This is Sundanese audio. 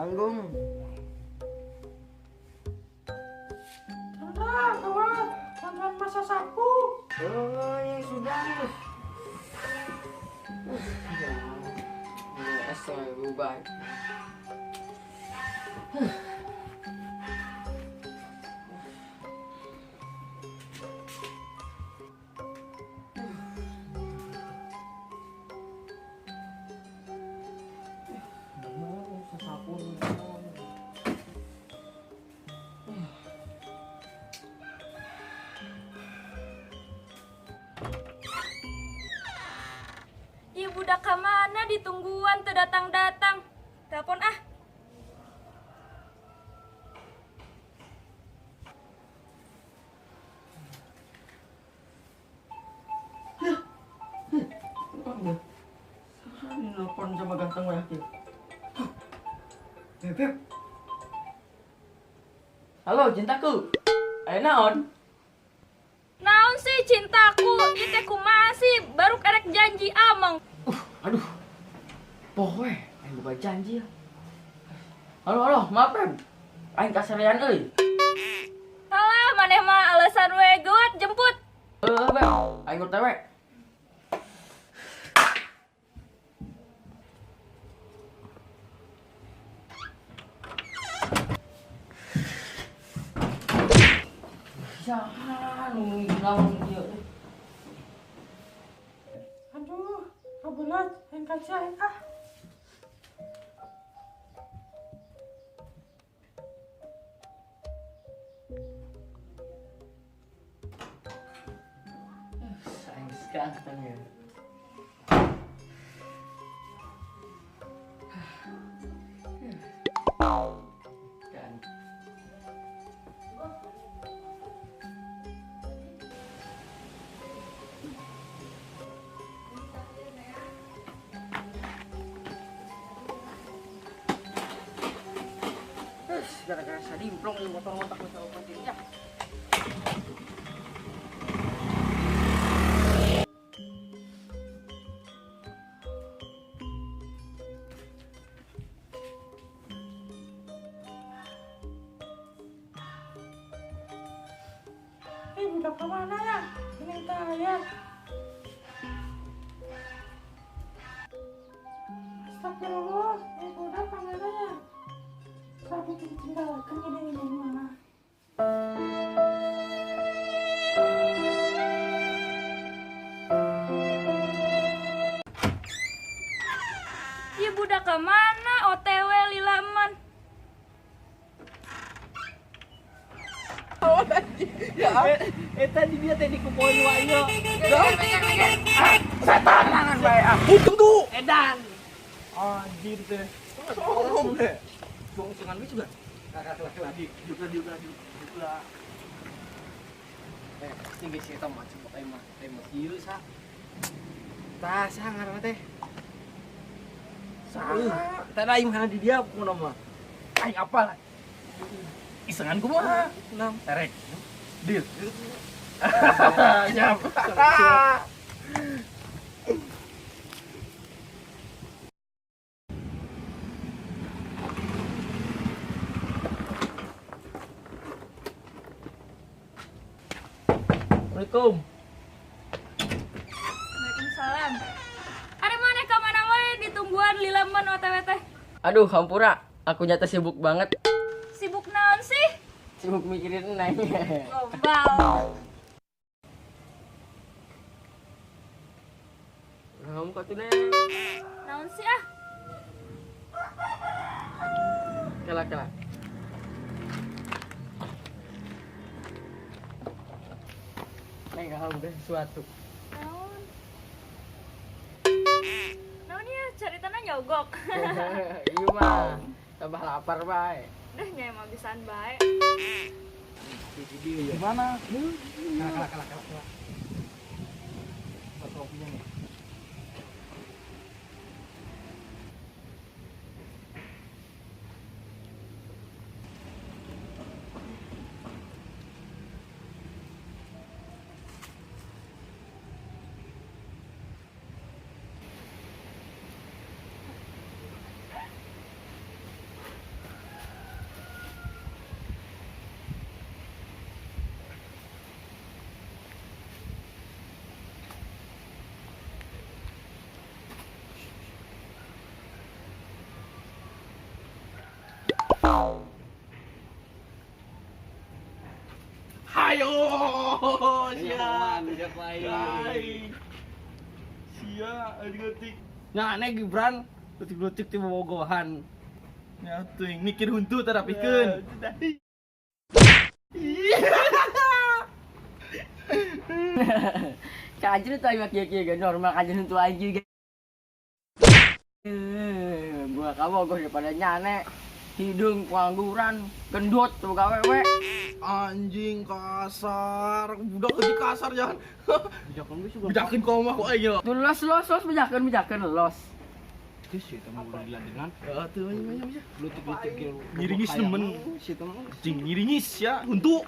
Tanggung. Chandra, gawat, bantuan masa sapu. Oh, ya sudah. Ya, berubah. Ieu budak ka mana ditungguan teu datang-datang. Telepon ah. Saha nelpon sama ganteng we kieu. Beb. Halo cintaku. Aya naon? Naon sih cintaku? Ieu teh kumaha sih? Baru kerek janji ameng. Aduh. Poho we, aing boga janji ya. Halo, halo, maaf Beb. Aing kasarean euy. Alah, maneh mah alasan we geuat jemput. Heuh, Beb. Aing OTW. Saha nu naon ieu teh? Aduh, kabelat, aing kaca ah. Aing ganteng ya. Gara-gara sadimplong yang motor ngotak sama pentingnya. Budak ke mana ya? Ini ya. Astagfirullah, ini budak ke mana ya? Sapi ditinggalkan ini di mana? Ieu budak ke mana? OTW lilaman. Ya, tadi dia tadi kupoin wae ieu. Setan tangan bae ah. Tunggu. Edan. Anjir teh. Sombong deh. Buang sengan juga. Kakak lagi juga juga juga. Tinggi sih eta mah coba aing mah ieu sa. Tah sa ngaranna teh. Sa. Tah aing mah di dia pokona mah. Aing apal. Isengan kumaha? Enam. Terek. Deal. Siap. Assalamualaikum. Waalaikumsalam. Ari maneh ka mana wae ditungguan lilaman OTW teh? Aduh, hampura. Aku nyata sibuk banget. Sibuk naon sih? Sibuk mikirin neng. Gombal. Kamu kok tuh neng? Naon sih ah? Kela kela. Neng kamu udah sesuatu. Naon? Naon ya ceritanya nyogok. Iya mah, tambah lapar bae. Duh, nyai mah bisaan bae. Gimana? Kalah kalah kalah kalah. Kopinya nih. Hayo, sia. Aing. Sia, leutik. Nya aneh Gibran, leutik-leutik ti bobogohan. Ya teuing mikir huntu teh rapikeun. Kajen tuh aing mah kieu-kieu ge normal kajen huntu aing ge. Gua kabogoh daripada nyane. Hidung pengangguran, gendut tuh gawe we. Anjing kasar, budak leutik kasar jangan. Bejakeun geus juga. Bejakeun kau mah ku aing ya. Tuh los los los bejakeun bejakeun los. Geus sih teh mah udah diladenan. Ya tuh anjing anjing. Leutik-leutik ge. Ngiringis nemen. Si teh mah. Anjing ngiringis ya, huntu.